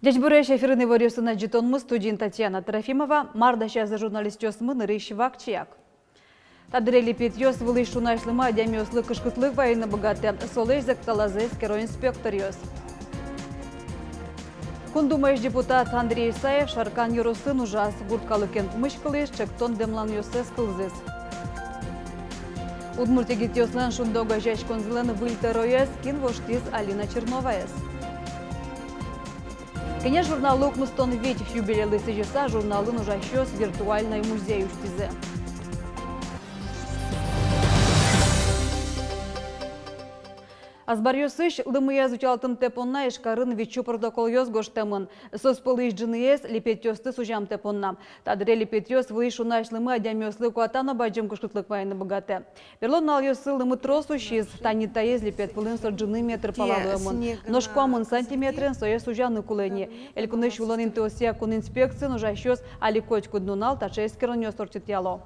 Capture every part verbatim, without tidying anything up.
Ӟечбуресь! Эфирын «Иворъёс» но ӝытонмы, студиын Татьяна Трофимова. Мар дасязы журналистъёсмы, нырысь вакчияк. Та дыре липетъёс вылысь шунась лымы адямиослы кышкытлык вайыны быгатэ. Солэсь зӧкталазэ эскеро инспекторъёс. Кун Думаысь депутат Андрей Исаев Шаркан ёросын ужаз. Гурт калыкен пумиськылӥз, ӵектон-дэмланъёссэс кылзӥз. Удмурт егитъёслэн «Шунды» огазеяськонзылэн выль тӧроез. Кин воштӥз Алина Черноваез? «Кенеш» журналлы укмыстон вить юбилейлы сӥзьыса, журналын ужасьёс виртуальной музей усьтӥзы. Азбаръёсысь лымыез утялтымтэ понна Ижкарын витьсю протоколъёс гожтэмын. Соос пӧлысь ӝыныез липетъёсты сузямтэ понна. Та дыре липетъёс вылысь шунась лымы адямиослы куатано бадӟым кышкытлык вайыны быгатэ. Берло нуналъёсы лымы трос усиз, тани таиз липет вылын со ӝыны метр пала луэмын. Нош куамын сантиметрен сое сузяны кулэ ни. Элькунысь улон интыосъя кун инспекциын ужасьёс али котькуд нунал таӵе эскеронъёс ортчытъяло.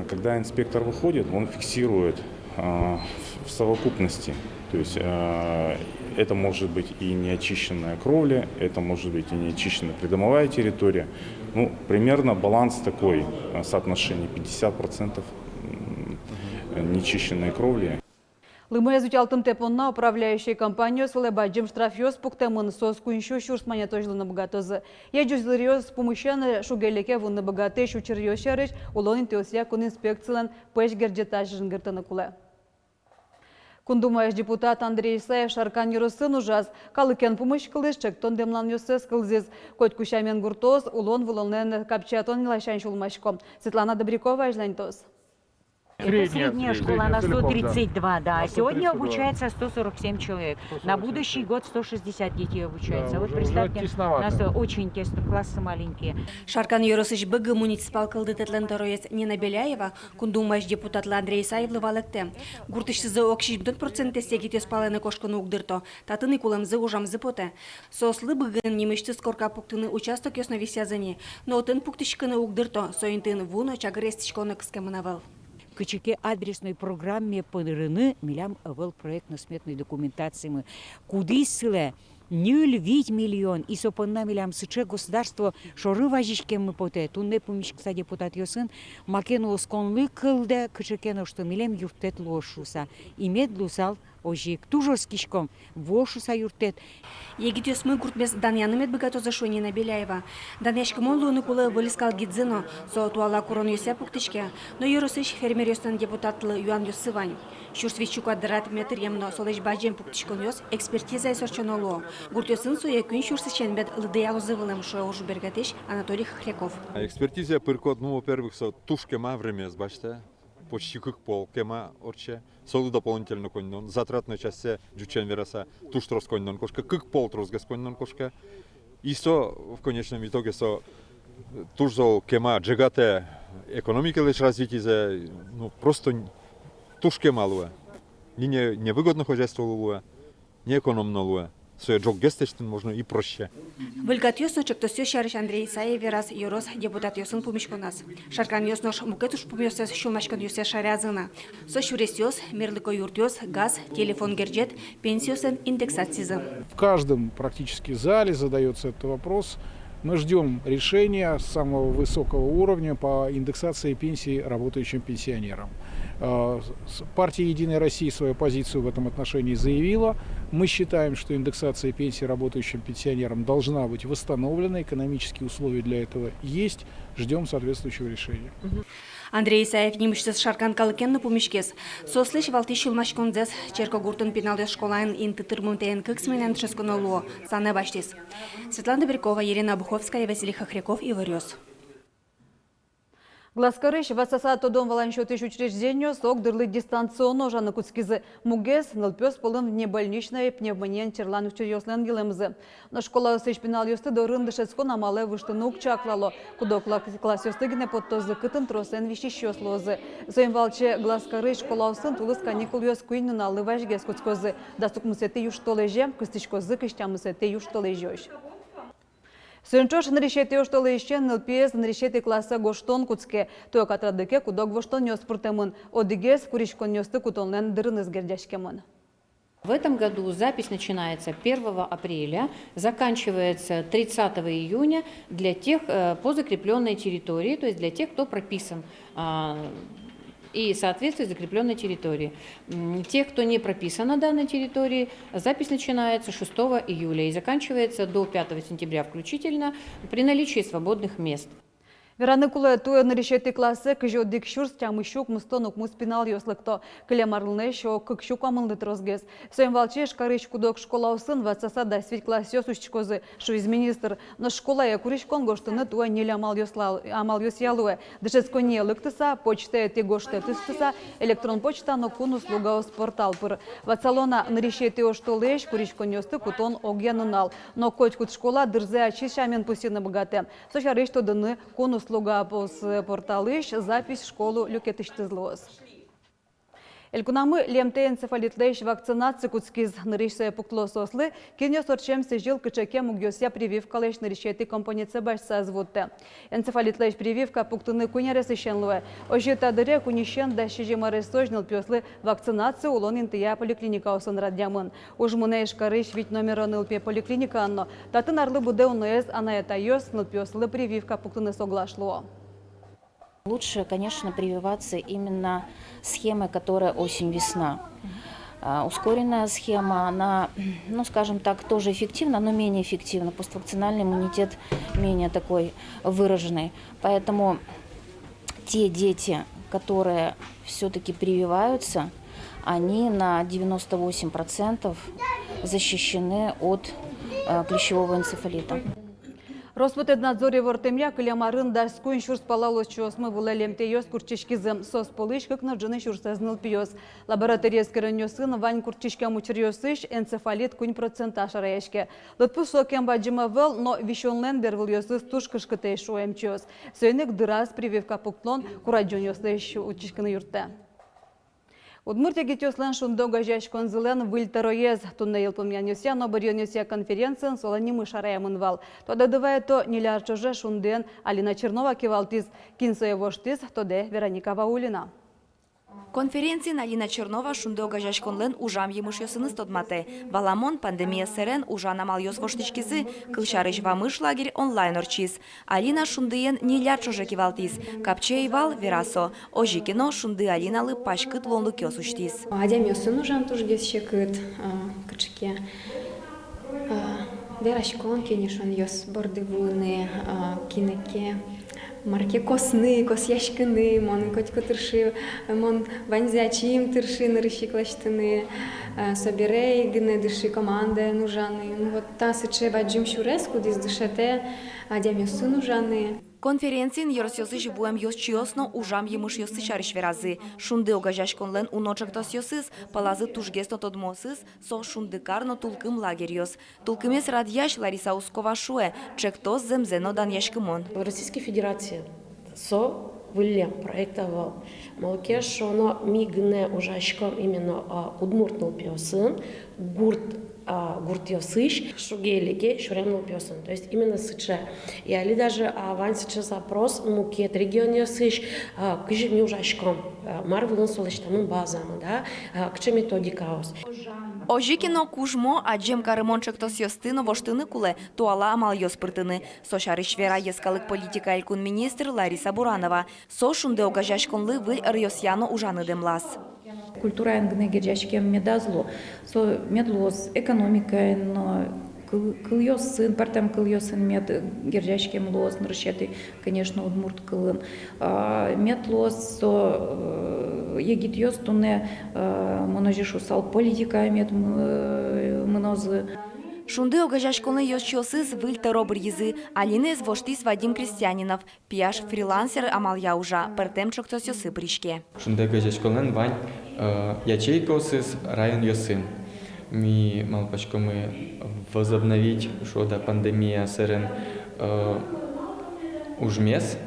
Когда инспектор выходит, он фиксирует, а, в, в совокупности. То есть, а, это может быть и неочищенная кровля, это может быть и неочищенная придомовая территория. Ну, примерно баланс такой, а, соотношение пятьдесят процентов, м, нечищенной кровли. Лымыез утялтымтэ понна управляющей компаниос вылэ бадӟым штрафъёс пуктэмын, соос куинь сю сюрс манетозь луыны быгатозы. Ӟуч дыръёс пумысен шуг-леке вуыны быгатэсь учыръёс сярысь улон интыосъя кун инспекцилэн пӧсь герӟетаз жингыртыны кулэ. Кун Думаысь депутат Андрей Исаев Шаркан ёросын ужаз. Калыкен пумиськылӥз, ӵектон-дэмланъёссэс кылзӥз. Котьку сямен гуртъёс улон-вылонлэн капчиятон ласянь сюлмасько. Светлана Добрякова азьланьтоз. Это средняя школа, на сто тридцать два, да. Сегодня обучается сто сорок семь человек. На будущий год сто шестьдесят детей обучается. Вот представьте, у нас очень тесно, классы маленькие. Шаркан ёросысь Быги муниципал кылдытэтлэн тӧроез Нина Беляева Кун Думаысь депутатлы Андрей Исаевлы валэктэ. Гуртысьтызы ог сизьымдон процентэз егитъёс палэнэ кошкыны уг дырто. Татын ик улэмзы, ужамзы потэ. Соослы Быгиын нимысьтыз корка пуктыны участокъёс но висъязы ни. Но отын пуктӥськыны уг дырто, со интыын ву но чагыр эстӥськон но кыскемын ӧвӧл. Кыӵе ке адресной программае пырыны милям ӧвӧл проектно-сметной документациямы. Кудӥз сылэ ньыль-вить миллион, и со понна милям сыӵе государство шоры вазиськеммы потэ. Туннэ пумиськыса депутатъёсын маке но осконлы кылдэ кыӵе ке но, что милем юрттэт луоз шуыса, и мед луысал озьы ик. Туж оскиськом, вуоз шуыса юрттэт. Егитъёсмы гуртмес данъяны мед быгатозы, шуэ Нина Беляева. Данъяськымон луыны кулэ выль скал гидзы но. Со туала куронъёсъя пуктӥське. Но ёросысь фермеръёслэн депутатлы юанъёссы вань. Сюрс витьсю квадрат метръем но солэсь бадӟым пуктӥськонъёс экспертизаез ортчоно луо. Гуртъёсын сое куинь сюрсысен мед лыдъялозы вылэм, шуэ ужбергатӥсь Анатолий Хохряков. Экспертизае пыркод, ну, во-первых, со туж кема времяез басьтэ, почти кык пол кема ортче. Солы дополнительно коньдон, затратной частьсэ ӟучен вераса, туж трос коньдон кошке, кык пол тросгес коньдон кошке. И со, в конечном итоге, со туж зол кема ӝегатэ экономикалэсь развитизэ, ну, просто туж кема луэ. Ни не, невыгодно хозяйстволы луэ, неэкономно луэ. Сое ӝоггес лэсьтыны можно и проще. Выльгатъёс но ӵектосъёс сярысь Андрей Исаев вераз ёрос депутатъёсын пумиськоназ. Шарканъёс нош мукет ужпумъёссэс сюлмаськонъёссэс шараязы на. Со сюресъёс, мерлыко юртъёс, газ, телефон герӟет, пенсиослэн индексацизы. В каждом практически зале задаётся этот вопрос. Мы ждём решения самого высокого уровня по индексации пенсий работающим пенсионерам. Э, с-, партия «Единая Россия» свою позицию в этом отношении заявила. Мы считаем, что индексация пенсий работающим пенсионерам должна быть восстановлена, экономические условия для этого есть. Ждём соответствующего решения. Андрей Исаев нимысьтыз Шаркан калыкен но пумиськиз. Соослэсь валтӥсь сюлмаськонзэс: Черкогуртын пиналъёс школаын инты тырмымтэен кык сменаен дышетсконо луо, санэ басьтӥз. Светлана Добрякова, Елена Обуховская, Василий Хохряков, «Иворъёс». Глазкарысь ватсаса тодон-валан сётӥсь учреждениос ог дырлы дистанционно ужаны кутскизы. Мугез — нылпиос пӧлын внебольничной пневмониен черлан учыръёслэн йылэмзы. Но школаосысь пиналъёсты дорын дышетскон амалэ выжтыны уг чаклало. Куд-ог кла-, классъёсты гинэ поттозы, кытын тросэн висисьёс луозы. Соин валче Глазкарысь школаосын тулыс каникулъёс куинь нуналлы вазьгес кутскозы. Дас укмысэтӥ южтолэзе кыстӥськозы кызь тямысэтӥ южтолэзёзь. Соин ӵош нырысетӥ оштолэзьысен нылпиез нырысетӥ классэ гожтон кутске. Туэ катрадлыке куд-ог воштонъёс пыртэмын. Одӥгез куриськонъёсты кутонлэн дырыныз герӟаськемын. В этом году запись начинается первого апреля, заканчивается тридцатого июня для тех, э, по закреплённой территории, то есть для тех, кто прописан, а, и соответствует закреплённой территории. М, тех, кто не прописан на данной территории, запись начинается шестого июля и заканчивается до пятого сентября включительно при наличии свободных мест. Вераны кулэ, туэ нырысетӥ классэ кызь одӥг сюрс тямыссю укмыстон укмыс пиналъёс лыкто. Кылем арлэсь со кык сю куамынлы тросгес. Соин валче Ижкарысь куд-ог школаосын ватсаса дас вить классъёс усьтӥськозы, шуиз министр. Нош школае куриськон гожтыны туэ ньыль амалъёсла-, амалъёсъя луэ: дышетсконние лыктыса, почтае тӥ гожтэт ыстыса, электрон почта но кун услугаос портал пыр. Ватсалом на, нырысетӥ оштолэзь куриськонъёсты кутон огъя нунал. Но котькуд школа дырзэ ачиз сямен пусйыны быгатэ. Со сярысь тодыны кун услугаос порталысь запись в школу люкетысьтыз луоз. Элькунамы лемтэй энцефалитлэсь вакцинаци кутскиз. Нырысь сое пуктыло соослы, кинъёс ортчем сӥзьыл кыӵе ке мугъёсъя прививкалэсь нырысетӥ компонентсэ басьтыса ӧз вуттэ. Энцефалитлэсь прививка пуктыны куинь аресысен луэ. Озьы та дыре куиньысен дас сизьым аресозь нылпиослы вакцинаци улон интыя поликлиникаосын радъямын. Уж мынэ Ижкарысь вить номеро нылпи поликлиникаын но. Татын арлы быдэ уноез анай-атайёс нылпиослы прививка пуктыны соглаш луо. Лучше, конечно, прививаться именно схемой, которая осень-весна. А, ускоренная схема, она, ну, скажем так, тоже эффективна, но менее эффективна. Поствакцинальный иммунитет менее такой выраженный. Поэтому те дети, которые всё-таки прививаются, они на девяносто восемь процентов защищены от, э, клещевого энцефалита. Роспотребнадзор ивортэмъя, кылем арын дас куинь сюрс пала улосчиосмы вылэ лемтэйёс куртчиськизы. Соос пӧлысь кык но ӝыны сюрсэз нылпиос. Лабораториысь эскеронъёсын вань куртчиськем учыръёсысь энцефалит куинь процентэ шараяське. Лыдпус сокем бадӟым ӧвӧл, но висёнлэн бервылъёсыз туж кышкытэсь, шуо эмчиос. Соин ик дыраз прививка пуктылон курадӟонъёслэсь утиськыны юрттэ. Удмурт егитъёслэн «Шунды» огазеяськонзылэн выль тӧроез. Туннэ йылпумъянъёсъя но быръёнъёсъя конференциын солэн нимыз шараямын вал. Тодады вае, та ньыль ар ӵоже «Шундыен» Алина Чернова кивалтӥз. Кин сое воштӥз, тодэ Вероника Ваулина. Конференциын Алина Чернова «Шунды» огазеяськонлэн ужам емышъёсыныз тодматэ. Валамон, пандемия сэрен ужан амалъёс воштӥськизы, кылсярысь, «Вамыш» лагерь онлайн ортчиз. Алина «Шундыен» ньыль ар ӵоже кивалтӥз. Капчи ӧй вал, вера со. Озьы ке но, «Шунды» Алиналы паськыт луонлыкъёс усьтӥз. Адямиосын ужам тужгес секыт, а, кыӵе ке, а, вераськон, кенешонъёс борды вуыны, а, кинэ ке мар ке косны, косъяськыны, мон котьку тырши, мон ваньзэ ачим тырши нырысь ик лэсьтыны, а, собере гинэ дыши командаен ужаны. Ну вот та сыӵе бадӟым сюрес, кудӥз дышетэ адямиосын ужаны. Конференциын ёросъёсысь вуэм ёзчиос но ужам емышъёссы сярысь веразы. «Шунды» огазеяськонлэн уно ӵектосъёсыз, пӧлазы тужгес но тодмоосыз, со «Шунды кар» но «Тулкым» лагерьёс. «Тулкымез» радъясь Лариса Ускова шуэ, ӵектос зэмзэ но данъяськымон. Российской Федерациын со выллем проект ӧвӧл. Малы ке шуоно, ми гинэ ужаськом именно, а, удмурт нылпиосын, гурт, а, гуртъёсысь, шуге-леке сюрем нылпиосын. То есть именно сыӵе. И али даже, а, вань сыӵе запрос мукет регионъёсысь, а, кызьы ми ужаськом, а, мар вылын со лэсьтэмын базамы, да, а, кыӵе методикаос. Озьы ке но кужмо, адӟем карымон ӵектосъёсты но воштыны кулэ, туала амалъёс пыртыны. Со сярысь вера йӧскалык политикая элькун министр Лариса Буранова. Со «Шунды» огазеяськонлы выль ӧръёсъя но ужаны дэмлаз. Культураен гинэ герӟаськем медаз лу. Со мед луоз экономикаен но, кыл-, кылъёсын, пӧртэм кылъёсын мед герӟаськем луоз, нырысетӥ, конечно, удмурт кылын. А, мед луоз со, э, егитъёс туннэ, э, мон озьы шуысал, политикае мед мы-, мынозы. «Шунды» огазеяськонлэн ёзчиосыз выль тӧро быръизы. Алинаез воштӥз Вадим Крестьянинов. Пияш фрилансер амалъя ужа, пӧртэм ӵектосъёсы пыриське. «Шунды» огазеяськонлэн вань, э, ячейкаосыз районъёсын. Ми малпаськомы возобновить, шуод-а, пандемия сэрен, э, ужмес,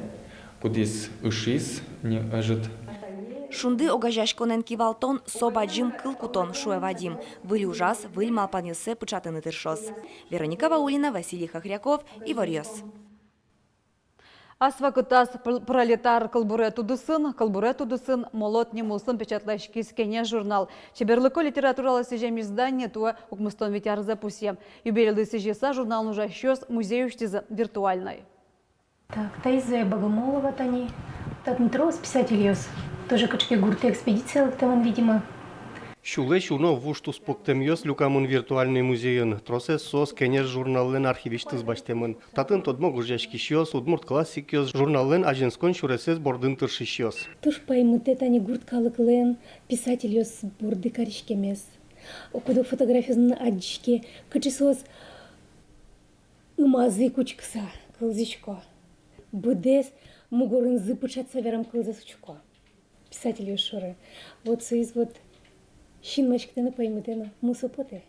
кудӥз ышиз ни ӧжыт. «Шунды» огазеяськонэн кивалтон — со бадӟым кыл кутон, шуэ Вадим. Выль ужаз выль малпанъёссэ пыӵатыны тыршоз. Вероника Ваулина, Василий Хохряков, «Иворъёс». Ас вакытаз пр-, пролетар кылбурет удысын, кылбурет удысын «Молот» ним улсын печатласькиз «Кенеш» журнал. Чеберлыко литературалы сӥзем издание туэ укмыстон вить арзэ пусъем. Юбилейлы сӥзьыса журналын ужасьёс музей усьтӥзы виртуальной. Так, таиз Зоя Богомолова тани. Татын трос писательёс. Тоже кыӵе ке гуртэ экспедицие лыктэмын, видимо. Сюлэсь уно вуж туспуктэмъёс люкамын виртуальной музейын. Тросэз соос «Кенеш» журналлэн архивысьтыз басьтэмын. Татын тодмо гожъяськисьёс, удмурт классикъёс, журналлэн азинскон сюресэз бордын тыршисьёс. Туж паймытэ тани гурт калыклэн писательёс борды кариськемез. Куд-ог фотографиез но адӟиське, кыӵе соос ымазы кутскыса кылзӥсько. Быдэс мугорынызы пыӵатыса верам кылзэс учко писательёс шоры. Вот соиз вот синмаськытэ но, паймытэ но, мусо потэ.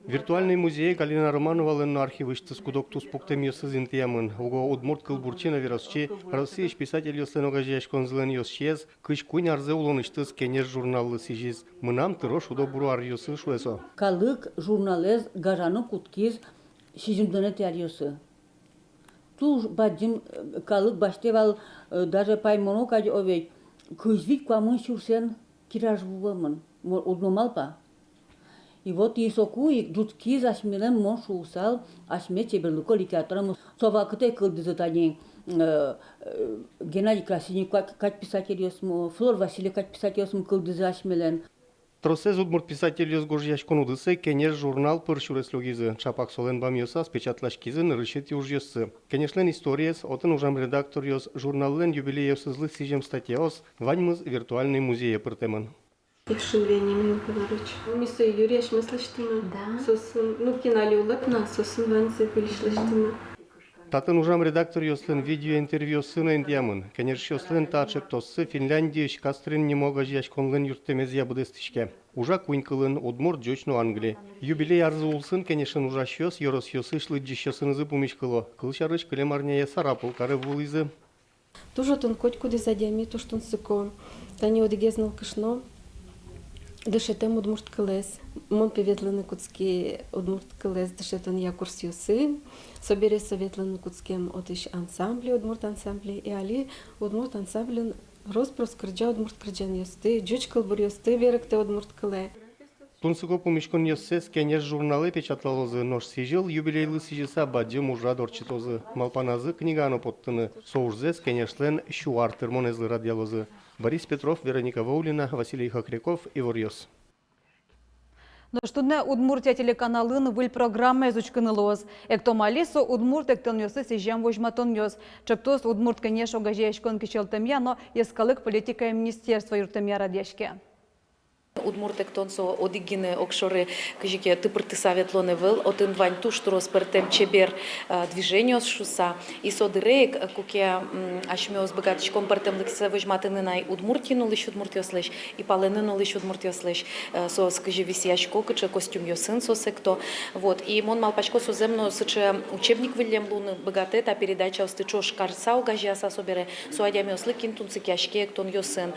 Виртуальной музее Галина Романовалэн но архивысьтыз куд-ог туспуктэмъёсыз интыямын. Уго удмурт кылбурчи но веросчи, Россиысь писательёслэн огазеяськонзылэн ёзчиез, кызь куинь арзэ улонысьтыз «Кенеш» журналлы сӥзиз. «Мынам тыро шудо-буро аръёсы», шуэ со. Калык журналэз гажаны кутскиз сизьымдонэтӥ аръёсы. Туж бадӟым, э, калык басьтэ вал, э, даже паймоно кадь, о ведь, кызь вить-куамын сюрсэн тираж вуэмын, мо-, уд но малпа. И вот и соку ик ӝутскиз асьмелэн, мон шуысал, асьме чеберлыко литературамы. Со вакытэ кылдӥзы тани, э, э, Геннадий Красильников кадь, кадь писательёсмы, Флор Васильев кадь писательёсмы кылдӥзы асьмелэн. Тросэз удмурт писательёс гожъяськон удысэ «Кенеш» журнал пыр сюрес лугизы. Ӵапак солэн бамъёсаз печатласькизы нырысетӥ ужъёссы. «Кенешлэн» историез, отын ужам редакторъёс, журналлэн юбилейёсызлы сӥзем статьяос — ваньмыз виртуальной музее пыртэмын. Ившин Вениамин Павлович. Ми сое юри асьмеос лэсьтӥмы. Да. Соосын, ну, кин али улэ на, соосын ваньзэ выльысь лэсьтӥмы. Татын ужам редакторъёслэн видеоинтервьюоссы но интыямын. «Кенешъёслэн» та ӵектоссы Финляндиысь «Кастрен» нимо огазеяськонлэн юрттэмезъя быдэстӥське. Ужа куинь кылын: удмурт, ӟуч но англи. Юбилей арзы улсын «Кенешын» ужасьёс ёросъёсысь лыдӟисьёсынызы пумиськыло. Кылсярысь, кылем арняе Сарапул каре вуылӥзы. Туж отын котькудӥз адями туж тунсыко. Тани одӥгез нылкышно дышетэм удмурт кылэз. Мон пе ветлыны кутски удмурт кылэз дышетонъя курсъёсы. Собере со ветлыны кутскем отысь ансамбле, удмурт ансамбле. И али удмурт ансамблен рос-прос кырӟа удмурт кырӟанъёсты, ӟуч кылбуръёсты берыктэ удмурт кылэ. Тунсыко пумиськонъёссэс «Кенеш» журналэ печатлалозы, нош сӥзьыл юбилейлы сӥзьыса бадӟым ужрад ортчытозы. Малпаназы книга но поттыны. Со ужзэс «Кенешлэн» сю ар тырмонэзлы радъялозы. Борис Петров, Вероника Воулина, Василий Хохряков, «Иворъёс». Нош туннэ «Удмуртия» телеканалын выль программаез учкыны луоз. Эктом али — со удмурт эктонъёслы сӥзем возьматонъёс. Ӵектос «Удмурт кенеш» огазеяськон кичӧлтэмъя но йӧскалык политикая министерство юрттэмъя радъяське. Удмурт эктон — со одӥг гинэ огшоры кызьы ке тыпыртыса ветлон ӧвӧл, отын вань туж трос пӧртэм чебер, э, движениос шуыса. И со дыре ик, э, куке, м, асьмеос быгатӥськом пӧртэмлыксэ возьматыны на Удмуртиын улӥсь удмуртъёслэсь и палэнын улӥсь удмуртъёслэсь, э, соос кызьы висъясько, кыӵе костюмъёсын соос экто. Вот. И мон малпасько, со зэм но сыӵе учебник выллем луыны быгатэ, та передачаосты ӵош карыса, огазеяса собере, со адямиослы, кин тунсыкъяське эктонъёсын.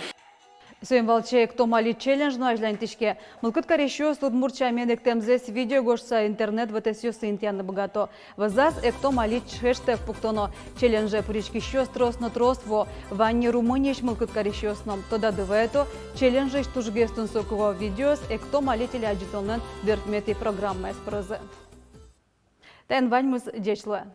Соин валче «Эктом али» челлендж но азьланьтӥське. Мылкыд карисьёс удмурт сямен эктэмзэс видео гожтыса интернет вотэсъёсы интыяны быгато. Вӧзаз «Эктом али» хэштег пуктоно. Челленджэ пыриськисьёс трос но трос вуо. Вань ни Румыниысь мылкыд карисьёс но. Тодады вайыто, челленджысь тужгес тунсыко видеоос «Эктом али» телеадӟытонлэн берпуметӥ программаез пырозы. Таин ваньмыз. Ӟеч луэ.